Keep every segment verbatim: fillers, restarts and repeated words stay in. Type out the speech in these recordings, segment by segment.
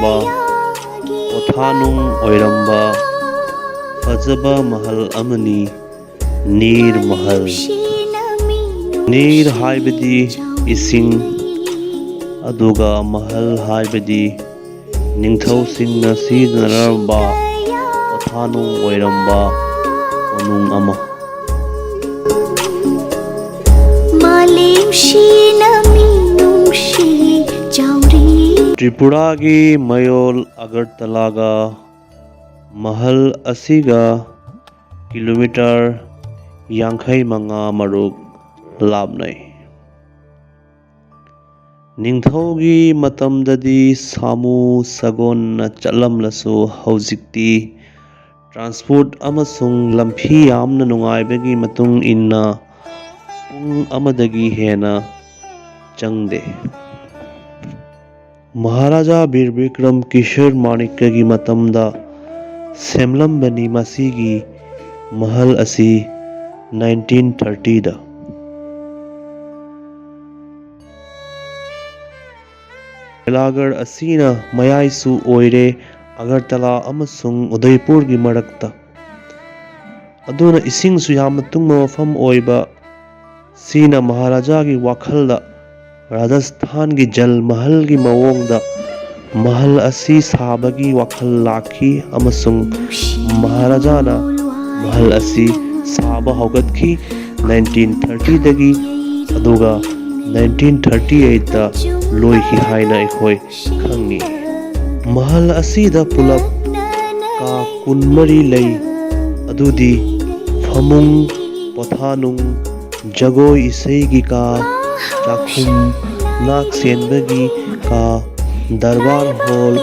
ꯄꯣꯊꯥꯅꯨꯡ ꯑꯣꯏꯔꯝꯕ ꯐꯖꯕ ꯃꯍꯜ ꯑꯃꯅꯤ ꯅꯤꯔ ꯃꯍꯜ꯫ ꯅꯤꯔ ꯍꯥꯏꯕꯗꯤ ꯏꯁꯤꯡ, ꯑꯗꯨꯒ ꯃꯍꯜ ꯍꯥꯏꯕꯗꯤ ꯅꯤꯡꯊꯧꯁꯤꯡꯅ ꯁꯤꯖꯤꯟꯅꯔꯝꯕ ꯄꯣꯊꯥꯅꯨꯡ ꯑꯣꯏꯔꯝꯕ ꯀꯣꯅꯨꯡ ꯑꯃ꯫ ꯃꯥꯂꯦꯝꯁꯤꯅ ꯃꯤꯅꯨꯡꯁꯤ ꯆꯥꯎꯔꯤ꯫ ꯇ꯭ꯔꯤꯄꯨꯔꯥꯒꯤ ꯃꯌꯣꯜ ꯑꯒꯔꯇꯂꯥꯒ ꯃꯍꯜ ꯑꯁꯤꯒ ꯀꯤꯂꯣꯃꯤꯇꯔ ꯌꯥꯡꯈꯩ ꯃꯉꯥ ꯃꯔꯨꯛ ꯂꯥꯞꯅꯩ꯫ ꯅꯤꯡꯊꯧꯒꯤ ꯃꯇꯝꯗꯗꯤ ꯁꯥꯃꯨ ꯁꯒꯣꯜꯅ ꯆꯠꯂꯝꯂꯁꯨ, ꯍꯧꯖꯤꯛꯇꯤ ꯇ꯭ꯔꯥꯟꯁꯄꯣꯔꯠ ꯑꯃꯁꯨꯡ ꯂꯝꯐꯤ ꯌꯥꯝꯅ ꯅꯨꯡꯉꯥꯏꯕꯒꯤ ꯃꯇꯨꯡ ꯏꯟꯅ ꯄꯨꯡ ꯑꯃꯗꯒꯤ ꯍꯦꯟꯅ ꯆꯪꯗꯦ꯫ ꯃꯍꯥꯔꯥꯖꯥ ꯕꯤꯔ ꯕꯤꯀ꯭ꯔꯝ ꯀꯤꯁꯣꯔ ꯃꯥꯅꯤꯛꯀꯒꯤ ꯃꯇꯝꯗ ꯁꯦꯝꯂꯝꯕꯅꯤ꯫ ꯃꯁꯤꯒꯤ ꯃꯍꯜ ꯑꯁꯤ ꯅꯥꯏꯟꯇꯤꯟ ꯊꯥꯔꯇꯤꯗ꯫ ꯃꯦꯂꯥꯒꯔ ꯑꯁꯤꯅ ꯃꯌꯥꯏꯁꯨ ꯑꯣꯏꯔꯦ ꯑꯒꯔꯇꯂꯥ ꯑꯃꯁꯨꯡ ꯎꯗꯩꯄꯨꯔꯒꯤ ꯃꯔꯛꯇ꯫ ꯑꯗꯨꯅ ꯏꯁꯤꯡꯁꯨ ꯌꯥꯝꯅ ꯇꯨꯡꯕ ꯃꯐꯝ ꯑꯣꯏꯕ ꯁꯤꯅ ꯃꯍꯥꯔꯥꯖꯥꯒꯤ ꯋꯥꯈꯜꯗ ꯔꯥꯖꯁꯊꯥꯟꯒꯤ ꯖꯜ ꯃꯍꯜꯒꯤ ꯃꯑꯣꯡꯗ ꯃꯍꯜ ꯑꯁꯤ ꯁꯥꯕꯒꯤ ꯋꯥꯈꯜ ꯂꯥꯛꯈꯤ ꯑꯃꯁꯨꯡ ꯃꯍꯥꯔꯥꯖꯥꯅ ꯃꯍꯜ ꯑꯁꯤ ꯁꯥꯕ ꯍꯧꯒꯠꯈꯤ ꯅꯥꯏꯟꯇꯤꯟ ꯊꯥꯔꯇꯤꯗꯒꯤ, ꯑꯗꯨꯒ ꯅꯥꯏꯟꯇꯤꯟ ꯊꯥꯔꯇꯤ ꯑꯩꯠꯇ ꯂꯣꯏꯈꯤ ꯍꯥꯏꯅ ꯑꯩꯈꯣꯏ ꯈꯪꯉꯤ꯫ ꯃꯍꯜ ꯑꯁꯤꯗ ꯄꯨꯂꯞ ꯀꯥ ꯀꯨꯟꯃꯔꯤ ꯂꯩ, ꯑꯗꯨꯗꯤ ꯐꯃꯨꯡ, ꯄꯣꯊꯥꯅꯨꯡ, ꯖꯒꯣꯏ ꯏꯁꯩꯒꯤ ꯀꯥ, ꯆꯥꯛꯈꯨꯝ, ꯅꯥꯛ ꯁꯦꯟꯕꯒꯤ ꯀꯥ, ꯗꯔꯕꯥꯔ ꯍꯣꯜ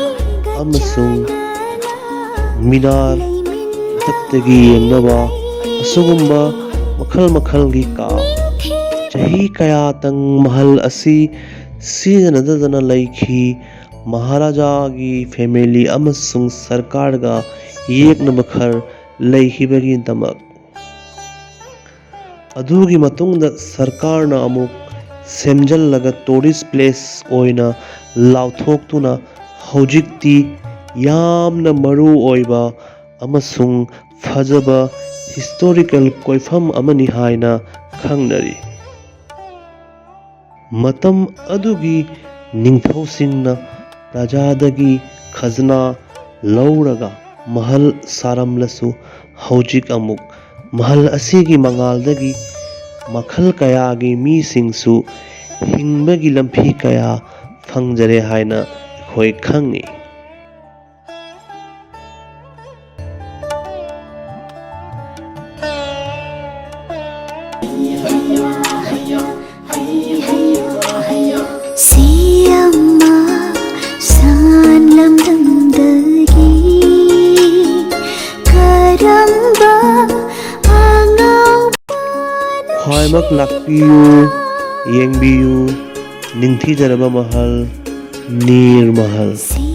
ꯑꯃꯁꯨꯡ ꯃꯤꯅꯥꯔ ꯃꯊꯛꯇꯒꯤ ꯌꯦꯡꯅꯕ ꯑꯁꯤꯒꯨꯝꯕ ꯃꯈꯜ ꯃꯈꯜꯒꯤ ꯀꯥ꯫ ꯆꯍꯤ ꯀꯌꯥꯇꯪ ꯃꯍꯜ ꯑꯁꯤ ꯁꯤꯖꯤꯟꯅꯗꯗꯅ ꯂꯩꯈꯤ꯫ ꯃꯍꯥꯔꯥꯖꯥꯒꯤ ꯐꯦꯃꯤꯂꯤ ꯑꯃꯁꯨꯡ ꯁꯔꯀꯥꯔꯒ ꯌꯦꯛꯅꯕ ꯈꯔ ꯂꯩꯈꯤꯕꯒꯤꯗꯃꯛ꯫ ꯑꯗꯨꯒꯤ ꯃꯇꯨꯡꯗ ꯁꯔꯀꯥꯔꯅ ꯑꯃꯨꯛ ꯁꯦꯝꯖꯤꯜꯂꯒ ꯇꯨꯔꯤꯁ ꯄ꯭ꯂꯦꯁ ꯑꯣꯏꯅ ꯂꯥꯎꯊꯣꯛꯇꯨꯅ ꯍꯧꯖꯤꯛꯇꯤ ꯌꯥꯝꯅ ꯃꯔꯨ ꯑꯣꯏꯕ ꯑꯃꯁꯨꯡ ꯐꯖꯕ ꯍꯤꯁꯇꯣꯔꯤꯀꯦꯜ ꯀꯣꯏꯐꯝ ꯑꯃꯅꯤ ꯍꯥꯏꯅ ꯈꯪꯅꯔꯤ꯫ ꯃꯇꯝ ꯑꯗꯨꯒꯤ ꯅꯤꯡꯊꯧꯁꯤꯡꯅ ꯄ꯭ꯔꯖꯥꯗꯒꯤ ꯈꯖꯅꯥ ꯂꯧꯔꯒ ꯃꯍꯜ ꯁꯥꯔꯝꯂꯁꯨ, ꯍꯧꯖꯤꯛ ꯑꯃꯨꯛ ꯃꯍꯜ ꯑꯁꯤꯒꯤ ꯃꯉꯥꯜꯗꯒꯤ ꯃꯈꯜ ꯀꯌꯥꯒꯤ ꯃꯤꯁꯤꯡꯁꯨ ꯍꯤꯡꯕꯒꯤ ꯂꯝꯕꯤ ꯀꯌꯥ ꯐꯪꯖꯔꯦ ꯍꯥꯏꯅ ꯑꯩꯈꯣꯏ ꯈꯪꯉꯤ꯫ ꯁꯤ ꯑꯃ ꯁꯥꯟꯂꯝꯗꯝꯗꯒꯤ ꯀꯔꯝꯕ ꯑꯉꯥꯎꯕꯅ ꯈ꯭ꯋꯥꯏꯃꯛ ꯂꯥꯛꯄꯤꯌꯨ, ꯌꯦꯡꯕꯤꯌꯨ, ꯅꯤꯡꯊꯤꯖꯔꯕ ꯃꯍꯜ, ꯅꯤꯔ ꯃꯍꯜ꯫ ꯁꯤ